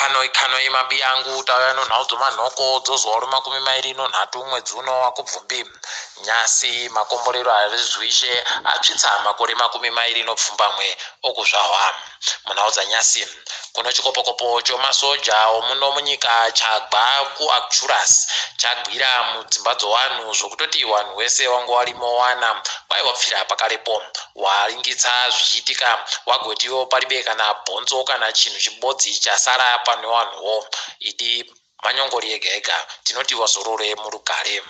Ikanoi kanoi mabiyangu tauya nonhau dzomanhoko dzozuva romakumi mairi nonhatu mwedzi uno wakubvumbi. Nyasi makomborero arizwishe atsvitsa makore makumi mairi nopfumbamwe okuzvahwa. Munhau dzanyasi kuno chikopokopo chomasoja omuno munyika chagwa kuActuras chagwira mudzimba dzowanhu zvokutoti wanhu wese wange warimo wana kwai wapfira pakarepo. Waringitsa zvichiitika wagotiwo paribe kana bhonzo kana chinhu chibodzi chasara pane wanhuwo. Idi manyongori ega ega tinoti wazorore murugare.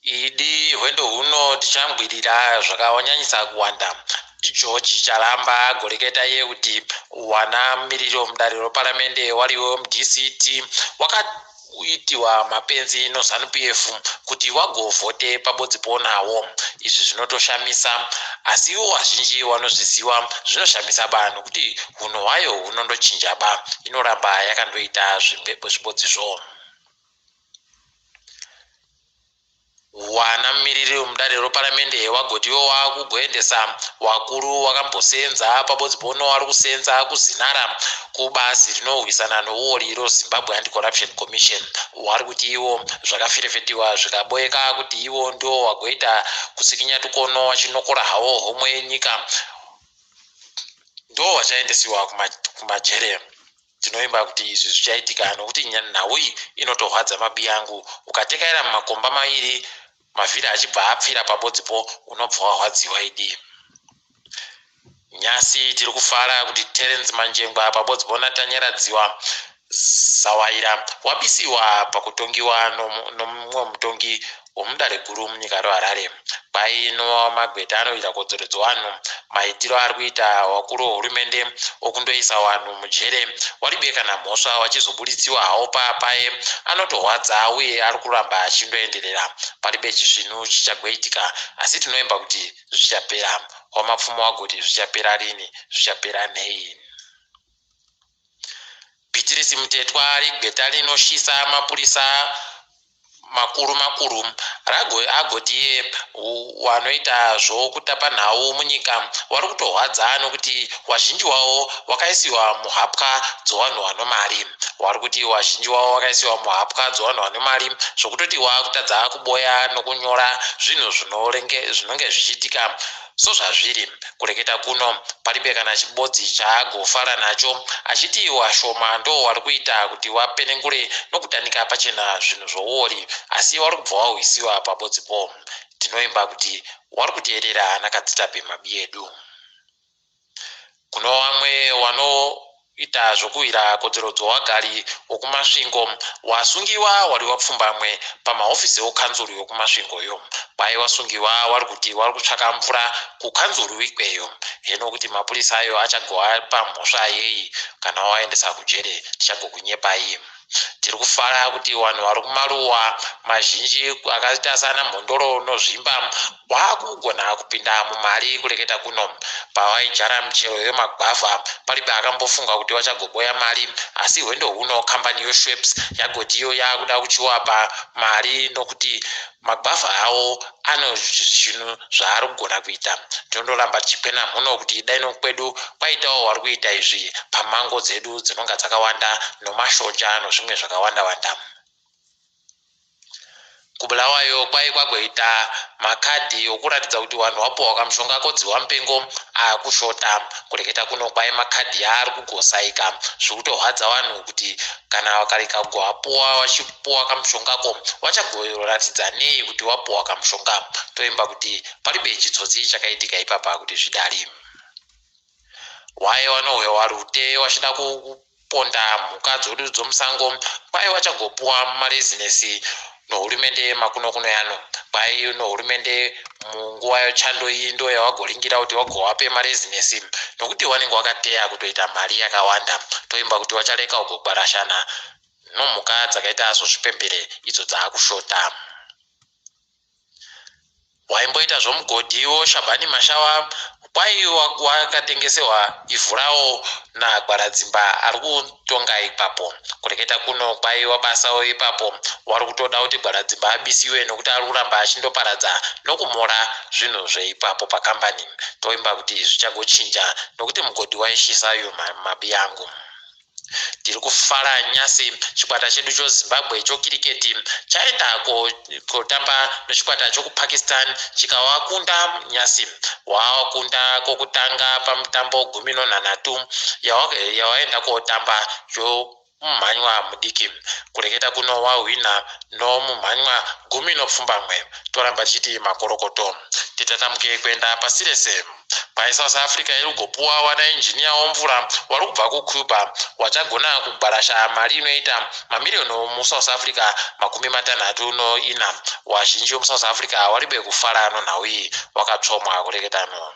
Idi hwendo huno tichangwirira zvakanyanyisa kuwanda. George Charamba agoreketa iye kuti wana mumiriri mudare reparamende wariwo MDCT wakaitiwa mapenzi noZanu PF kuti wagovhote pabodzi ponawo. Izvi zvinotoshamisa asi iwo wazhinji wanozviziwa zvinoshamisa ba nokuti hunhu hwayo hunondochinja ba inoramba yakandoita zvibodzizvo. Wana mumiriri wemudare reparamende wagoti iwo wakugoendesa wakuru wakambosenza pabodzi pono wari kusenza kuZinara kubazi rinorwisana nouori roZimbabwe Anti-Corruption Commission. Wari kuti iwo zvakaferefetiwa zvikaboeka kuti iwo ndiwo wagoita kutsikinya tukono wachinokora hawo homwe yenyika ndiwo wachaendesiwa kumajere. Ndinovimba kuti izvi zvichaitika nokuti nhau iyi inotorwadza mabiyangu. Ukatekaira mumakomba mairi mavhiri achibva apfira pabodzipo unobva warwadziwa idi. Nyasi tiri kufara kuti Terence Manjengwa pabodzipo naTanyaradziwa Zawaira wabisiwa pakutongiwa nomumwe mutongi womudare guru munyika roHarare. Kwai nomagweta anoita kodzero dzowanhu, maitiro ari kuita wakuru wehurumende okundoisa wanhu mujere waribe kana mhosva wachizobuditsiwa hawo paa paye anotorwadza uye ari kuramba achindoenderera. Paribe chisvinu chichagoitika asi tinoimba kuti zvichapera. WaMapfumo wagoti zvichapera rini, zvichapera nei? Bhitirisi Mutetwa ari gweta rinoshisa mapurisa makuru makuru agoti iye wanoita zvokutapa nhau munyika wari kutorwadza nokuti wazhinji wavo wakaisiwa muhapwa dzowanhu wano mari. Wari kuti wazhinji wavo wakaisiwa muhapwa dzowanhu wano mari zvokutoti waakutadza kuboya nokunyora zvinhu zvinonge zvichiitika Sozvazviri, kureketa kuno, paribe kana chibodzi chaagofara nacho, achiti washoma ndoo wari kuita kuti wapenengure nokutanika pachena zvinhu zvouori, asi wari kubva wahwisiwa pabodzipo. Tinoimba kuti wari kuteerera anakadzitape mabiyedu. Kuno wamwe wanoita zvokuwira kodzero dzowagari wokuMasvingo wasungiwa wari wapfumbamwe pamahofisi okanzuru yokuMasvingoyo. Kwai wasungiwa wari kuti wari kutsvaka mvura kukanzuru ikweyo. Heno kuti mapurisa ayo achagowapa mhosva yei kana wawaendesa kujere tichagokunyepai. Tiri kufara kuti vanhu vari kumaruwa mazhinji akaita sana Mhondoro noZvimba wakugona kupinda mumari kureketa kuno. Pavaidyara michero yemagwavha paribe akambofunga kuti vachagoboya mari asi hwendo huno kambani yoSchweppes yagoti iyo yakuda kuchiwapa mari nokuti Magwavha awo ano zvinhu zvaari kugona kuita. Tinondoramba tichikwena mhuno kuti dai nokwedu kwaitawo wari kuita izvi pamango dzedu dzinonga dzakawanda nomashonja nozvimwe zvakawanda wanda. KuBulawayo kwai kwagoita makadhi okuratidza kuti wanhu wapuwa kamushonga kodzihwa mupengo akushota. Kureketa kuno kwai makadhi ari kugosaika zvikutorwadza wanhu kuti kana wakarega kugoapuwa wachipuwa kamushongako wachagoratidza nei kuti wapuwa kamushonga. Toimba kuti paribe chitsotsi chakaitika ipapa kuti zvidari. Waye wanohwewa rute wachida kuponda mhuka dzodu dzomusango kwai wachagopuwa marezinesi nohurumende makuno kuno yano. Kwai nohurumende munguva yochando iyi ndo yawagoringira kuti wagowape marezinesi nokuti wanenge wakateya kutoita mari yakawanda. Toimba kuti wachareka kugogwarashana nomhuka dzakaita sozvipembere idzo dzaakushota. Waimboita zvomugodhi wo Shabani Mashawa Kwai wakatengesewa ivhu rawo naGwaradzimba ari kutonga ipapo. Kureketa kuno kwai wabasawo ipapo wari kutoda kuti Gwaradzimba abisiwe nokuti ari kuramba achindoparadza nokumora zvinhu zveipapo pakambani. Toimba kuti zvichagochinja nokuti mugodhi waishisa uyu mabi angu. Tiri kufara nyasi chikwata chedu choZimbabwe chokiriketi chaenda kotamba nechikwata chokuPakistan chikavakunda nyasi. Wavakunda kokutanga pamutambo 13 yawaenda kotamba chomumhanywa mudiki. Kureketa kuno wahwina nomumhanywa 18. Toramba tichiti makorokoto. Titatamuke kuenda pasi rese. Kwai South Africa iri kugopuwa wana injiniya womvura wari kubva kuCuba wachagona kugwarasha mari inoita mamiriyoni muSouth Africa 64. Wazhinji wemuSouth Africa waribe kufara nonhau iyi wakatsvomwa kureketano.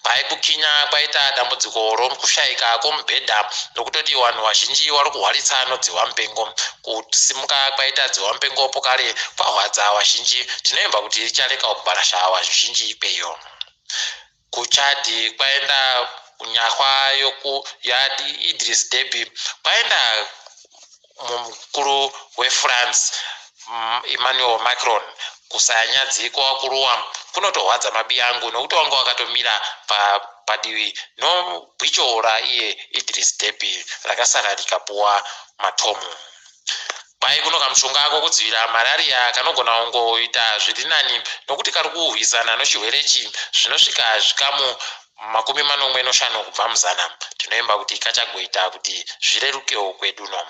Kwai kuKenya kwaita dambudziko rokushaika kwomubhedha nokutoti vanhu vazhinji vari kuhwaritsa nodzihwa mupengo. Kusimuka kwaita dzihwa mupengo pokare kwahwadza vazhinji. Tinoimba kuti richareka kugwarasha vazhinji ikweyo. KuChad kwaenda nyahwa yaIdris Deby kwaenda mukuru weFrance Emmanuel Macron. Kusanyadzi kwawakuruwa kunotohwadza mabi angu nokuti wanga wakatomira padivi nobwicho raiye Idris Deby rakasara rikapuwa matomu. Kwai kuno kamushonga kokudzivirira marariya kanogona kungoita zviri nani nokuti kari kurwisana nechirwere ichi zvinosvika zvikamu 75 kubva muzana. Tinoimba kuti kachagoita kuti zvirerukewo kweduno.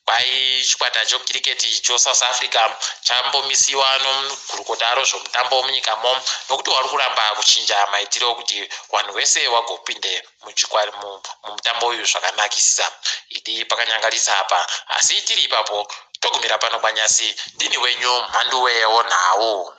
Kwai chikwata chokiriketi choSouth Africa chambomisiwa nogurukota rozvomutambo munyikamo nokuti wari kuramba kuchinja maitiro kuti vanhu vese vagopinde mumutambo uyu zvakanakisisa. Idi pakanyangarisa apa, asi tiri ipapo togumira pano kwanyasi. Ndini wenyu Mhanduwe wonhau.